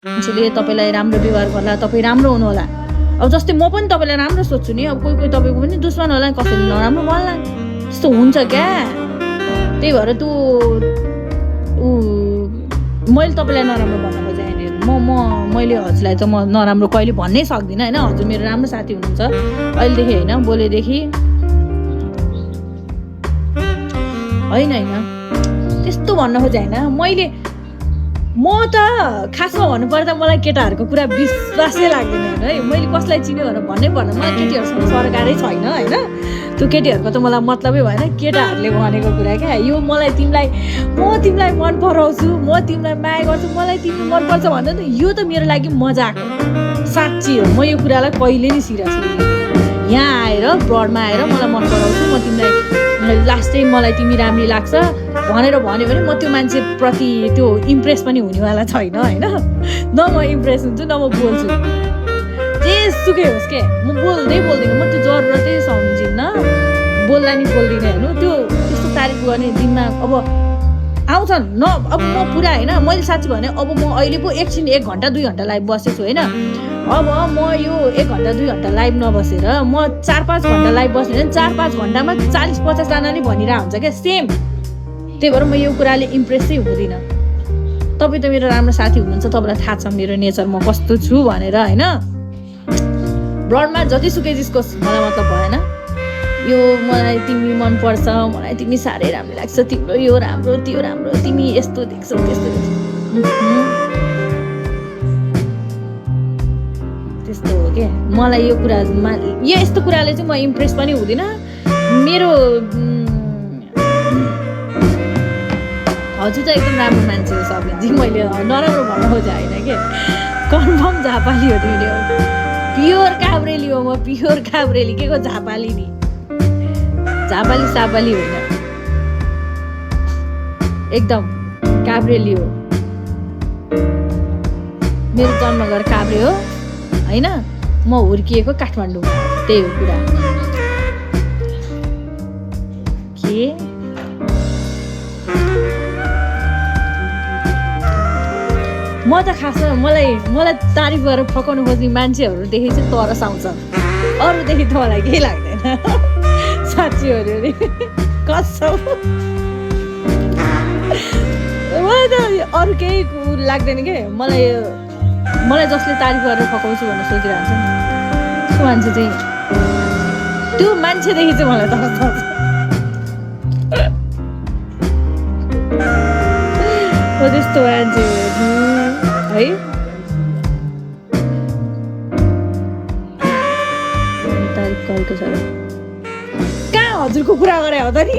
मान्छेले तपाईँलाई राम्रो व्यवहार गर्ला, तपाईँ राम्रो हुनुहोला। अब जस्तै म पनि तपाईँलाई राम्रो सोध्छु नि, अब कोही तपाईँको पनि दुश्मन होला, कसैले नराम्रो भन्ला, त्यस्तो हुन्छ क्या। त्यही भएर मैले तपाईँलाई नराम्रो भन्न खोजेँ होइन। मैले हजुरलाई त म नराम्रो कहिले भन्नै सक्दिनँ होइन। हजुर मेरो राम्रो साथी हुनुहुन्छ अहिलेदेखि होइन, भोलिदेखि होइन त्यस्तो भन्न खोजेँ होइन। म त खासमा भन्नुपर्दा मलाई केटाहरूको कुरा विश्वासै लाग्दैन होइन है। मैले कसलाई चिन्यो भनेर भन्नै पर्दैन, मलाई केटीहरूसँग सरकारै छैन होइन। त्यो केटीहरूको त मलाई मतलबै भएन, केटाहरूले भनेको कुरा क्या। यो म तिमीलाई मन पराउँछु, म तिमीलाई माया गर्छु, मलाई तिमी मनपर्छ भन्दा त यो त मेरो लागि मजाक हो, साँच्ची हो। म यो कुरालाई कहिले नि सिरियस लिँदिनँ। यहाँ आएर ब्रडमा आएर मलाई मन पराउँछु, म तिमीलाई लास्ट टाइम मलाई तिमी राम्रो लाग्छ भनेर भन्यो भने म त्यो मान्छेप्रति त्यो इम्प्रेस पनि हुनेवाला छैन होइन। न म इम्प्रेस हुन्छु न म बोल्छु, जेसुकै होस् के, म बोल्दिनँ। म त्यो जरुरतै सम्झिन्न, बोल्दा नि बोल्दिनँ हेर्नु। त्यो त्यस्तो तारिफ गर्ने दिनमा अब आउँछन् न। अब म पुरा होइन, मैले साँच्ची भने अब म अहिले पो एकछिन 1 घन्टा 2 घन्टा लाइभ बसेछु होइन। अब म यो 1 घन्टा 2 घन्टा लाइभ नबसेर म 4-5 घन्टा लाइभ बस्यो भने 4-5 घन्टामा 40-50 जनाले भनिरहेको हुन्छ क्या, सेम। त्यही भएर म यो कुराले इम्प्रेस चाहिँ हुँदिनँ। तपाईँ त मेरो राम्रो साथी हुनुहुन्छ, तपाईँलाई थाहा छ मेरो नेचर म कस्तो छु भनेर होइन। ब्लडमा जतिसुकै जिस्कोस् मलाई मतलब भएन। यो मलाई तिमी मनपर्छ, मलाई तिमी साह्रै राम्रो लाग्छ, तिम्रो यो राम्रो त्यो राम्रो, तिमी यस्तो देख्छौ त्यस्तो देख्छौ, त्यस्तो हो क्या। मलाई यो कुरामा यस्तो कुराले चाहिँ म इम्प्रेस पनि हुँदिनँ। मेरो हजुर त एकदम राम्रो मान्छे हो सबैजी, मैले नराम्रो भन्न खोजेँ होइन कि। कन्फर्म झापाली हो तिमीले, प्योर काभ्रेली हो म, प्योर काभ्रेली। के को झापाली नि, झापाली सापाली होइन, एकदम काभ्रेली हो। मेरो जन्मघर काभ्रे हो होइन, म हुर्किएको काठमाडौँमा, त्यही हो कुरा। के म त खासमा मलाई तारिफ गरेर फकाउनु खोज्ने मान्छेहरूदेखि चाहिँ तरस आउँछ, अरूदेखि त मलाई केही लाग्दैन। साँच्ची हो नि, कसम। मलाई त अरू केही लाग्दैन के। मलाई जसले तारिफ गरेर फकाउँछु भनेर सोचिरहन्छ नि, त्यो मान्छे चाहिँ त्यो मान्छेदेखि चाहिँ मलाई तरस आउँछ हो, त्यस्तो मान्छे है। तारिफ गरेको छ कहाँ हजुरको कुरा गरे हो त नि।